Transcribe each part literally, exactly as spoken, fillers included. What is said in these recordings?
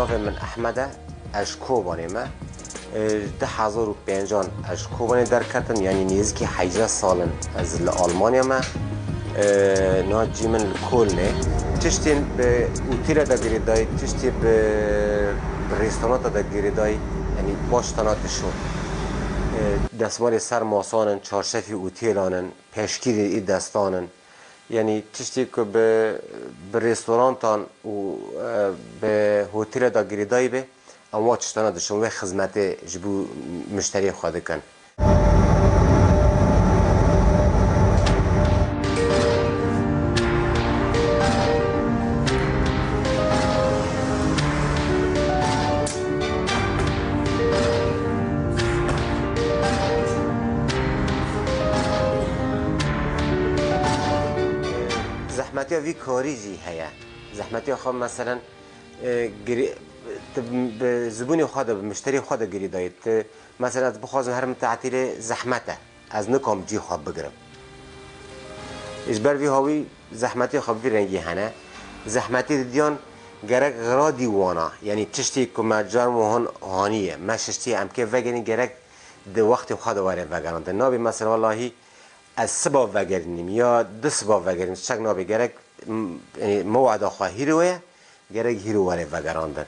Navê min Ehmed e, ez ji Kobanê me. E, du hezar û pêncan ez ji Kobanê derketim, yanî nêzîkî heyca sal in ez li Almanya me. E, niha cî min li Kolnê. Tiştên bi otêle de girêdayî, tiştê bi, bi restoranta de girêdayî, yanî baş tena dişo. E, destmalê ser masan in, çarşefî otêlan in, peşkîrê ê destan in. Yanî tiştê ku bi, bi restorantan û, e, bi hotêle de girêdayî be, em wa tiştana dişon, wê xizmetê ji bo mişteriyê xwe dikin. Zehmetiya vî karî jî heye. Zehmetiya xwe, meselen, e, girê-, tu bi zibûnê xwe de, bi mişterî xwe de girêdayî. Tu, meselen, ez bixwazim herim tetilê, zehmet e. Ez nikom cî xwe bigirim. Ji ber vî hawî zehmetê xwe bi vî rengî hene. Zehmetê didiyan gerek xiradî wana, yanî tiştê ku me car wihan haniye, me şiştiye, em kê vegerîn, gerek di wextê xwe de were vegerandin. Nabê mesela wellahî ez siba vegerînim ya du siba vegerînim, çek nabê, gerek m-, yanî mewada xwe hîro ye, gerek hîro were vegerandin.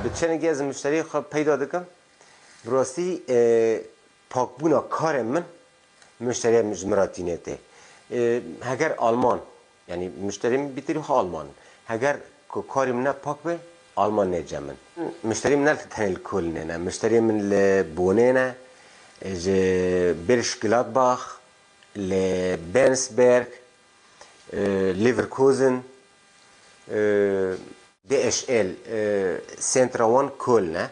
Bi çenekê ez muşteriyê xwe peyda dikim. Bi rastî, e, pakbûna karê min muşteriya min ji min re tîne tê. E, heger Alman, yanî muşteriyê min bîtirî xwe Alman in. Heger ku karê min ne pak be, Alman nêce min. Muşteriyê min ne tenê li Kolnê ne, muşteriyê min li Bonê ne, e, ji Berchtesgadenbach, li Bensberg, e, Leverkusen, e, D H L, e, Centra One Köln e.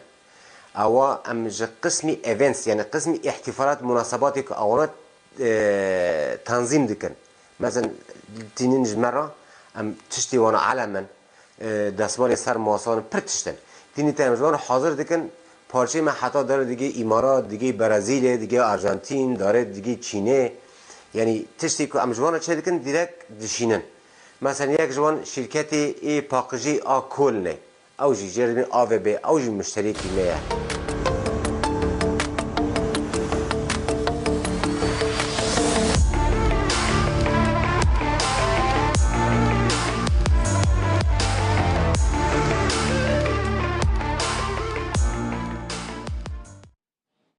Ewa em ji qismî events, yani qismî ihtifalat, munasebatê ku ewana, e, tanzîm dikin. Mesela tînin ji me re em tiştê wana elem in, e, destmalê ser masan, pir tişt in. Tînî te em ji wan hazir dikin, parçeyê me heta dere digê Îmarat, digê Brezîlê, digê Arjantîn, dare digê Çînê. Yanî tiştê ku em ji wan re çêdikin, dîrek dişînin. Mesela yek ji wan şîrketê ê paqijî a Kolnê. Ew jî jê re dibên A V B, ew jî muşteriyekî me ye.